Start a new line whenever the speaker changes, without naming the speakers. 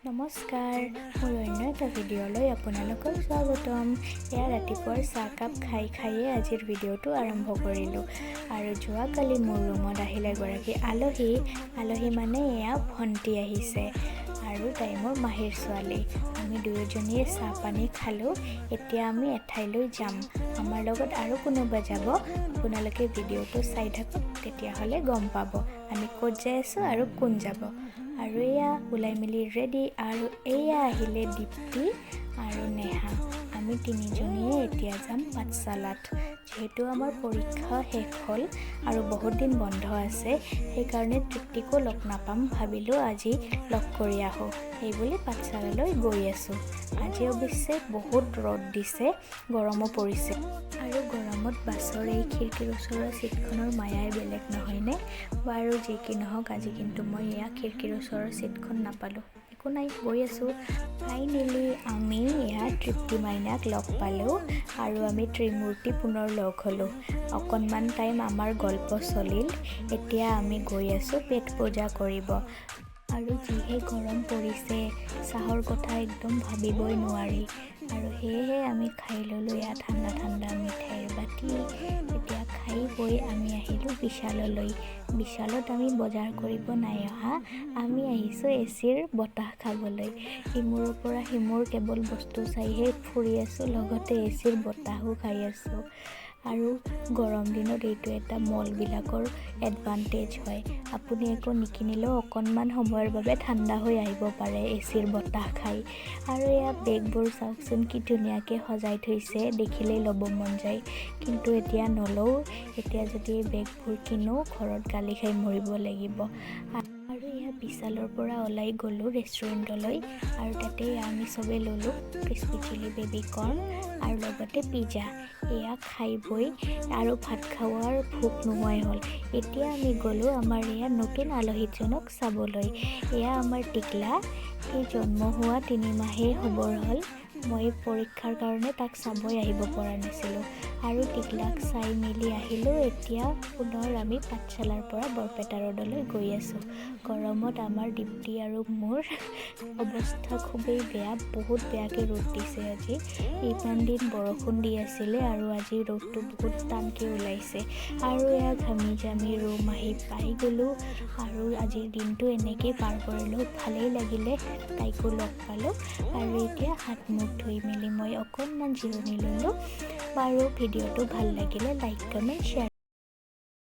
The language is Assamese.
নমস্কাৰ, মোৰ অন্য এটা ভিডিঅ'লৈ আপোনালোকক স্বাগতম। এয়া ৰাতিপুৱাৰ চাহকাপ খাই খায়ে আজিৰ ভিডিঅ'টো আৰম্ভ কৰিলোঁ। আৰু যোৱাকালি মোৰ ৰুমত আহিল এগৰাকী আলহী। আলহী মানে এয়া ভণ্টি আহিছে আৰু তাই মোৰ মাহীৰ ছোৱালী। আমি দুয়োজনীয়ে চাহ পানী খালোঁ। এতিয়া আমি এঠাইলৈ যাম। আমাৰ লগত আৰু কোনোবা যাব। আপোনালোকে ভিডিঅ'টো চাই থাকক, তেতিয়াহ'লে গম পাব আমি ক'ত যাই আছোঁ আৰু কোন যাব। আৰু এয়া ওলাই মেলি ৰেডি আৰু এয়া আহিলে দীপ্তি আৰু নেহা। আমি তিনিজনীয়ে এতিয়া যাম পাঠশালাত। যিহেতু আমাৰ পৰীক্ষা শেষ হ'ল আৰু বহুত দিন বন্ধ আছে, সেইকাৰণে তৃপ্তিকো লগ নাপাম। ভাবিলোঁ আজি লগ কৰি আহোঁ, সেইবুলি পাঠশালালৈ গৈ আছোঁ। আজি অৱশ্যে বহুত ৰ'দ দিছে, গৰমো পৰিছে আৰু গৰমত বাছৰ এই খিৰিকীৰ ওচৰৰ ছিটখনৰ মায়াই বেলেগ, নহয়নে বাৰু? যি কি নহওক, আজি কিন্তু মই এয়া খিৰিকীৰ ওচৰৰ ছিটখন নাপালোঁ। একো নাই, গৈ আছোঁ। ফাইনেলি আমি এয়া তৃপ্তি মাইনাক লগ পালোঁ আৰু আমি ত্ৰিমূৰ্তি পুনৰ লগ হ'লোঁ। অকণমান টাইম আমাৰ গল্প চলিল। এতিয়া আমি গৈ আছোঁ পেট পূজা কৰিব। আৰু যিহে গৰম পৰিছে, চাহৰ কথা একদম ভাবিবই নোৱাৰি। আৰু সেয়েহে আমি খাই ল'লোঁ এয়া ঠাণ্ডা ঠাণ্ডা মিঠাইৰ বাতি। এতিয়া খাই বৈ আমি আহিলোঁ বিশাললৈ। বিশালত আমি বজাৰ কৰিব নাই অহা, আমি আহিছোঁ এচিৰ বতাহ খাবলৈ। ইমূৰৰ পৰা সিমূৰ কেৱল বস্তু চাইহে ফুৰি আছোঁ, লগতে এচিৰ বতাহো খাই আছোঁ। আৰু গৰম দিনত এইটো এটা মলবিলাকৰ এডভান্টেজ হয়, আপুনি একো নিকিনিলেও অকণমান সময়ৰ বাবে ঠাণ্ডা হৈ আহিব পাৰে এচিৰ বতাহ খাই। আৰু এয়া বেগবোৰ চাওকচোন, কি ধুনীয়াকৈ সজাই থৈছে, দেখিলেই ল'ব মন যায়। কিন্তু এতিয়া নলওঁ। এতিয়া যদি এই বেগবোৰ কিনো, ঘৰত গালি খাই মৰিব লাগিব। আৰু এয়া বিশালৰ পৰা ওলাই গ'লোঁ ৰেষ্টুৰেণ্টলৈ আৰু তাতে আমি চবেই ল'লোঁ ক্ৰিস্পি চিলি বেবী কৰ্ণ আৰু লগতে পিজ্জা। এয়া খাই বৈ আৰু ভাত খোৱাৰ ভোক নোহোৱাই হ'ল। এতিয়া আমি গ'লোঁ আমাৰ এয়া নতুন আলহীজনক চাবলৈ। এয়া আমাৰ টিকলা। সি জন্ম হোৱা 3 মাহেই হ'বৰ হ'ল। মই পৰীক্ষাৰ কাৰণে তাক চাবই আহিব পৰা নাছিলোঁ। আৰু টিকলাক চাই মেলি আহিলোঁ। এতিয়া পুনৰ আমি পাঠশালাৰ পৰা বৰপেটা ৰোডলৈ গৈ আছোঁ। গৰমত আমাৰ দীপ্তি আৰু মোৰ অৱস্থা খুবেই বেয়া। বহুত বেয়াকৈ ৰ'দ দিছে আজি। ইমান দিন বৰষুণ দি আছিলে আৰু আজি ৰ'দটো বহুত টানকৈ ওলাইছে। আৰু এয়া ঘামি জামি ৰুম আহি পাই গ'লোঁ আৰু আজিৰ দিনটো এনেকেই পাৰ কৰিলোঁ। ভালেই লাগিলে, তাইকো লগ পালোঁ। আৰু এতিয়া হাত মুখ ধুই মেলি মই অকণমান জিৰণি ল'লোঁ। বাৰু, ভিডিঅ'টো ভাল লাগিলে লাইক, কমেণ্ট, শ্বেয়াৰ।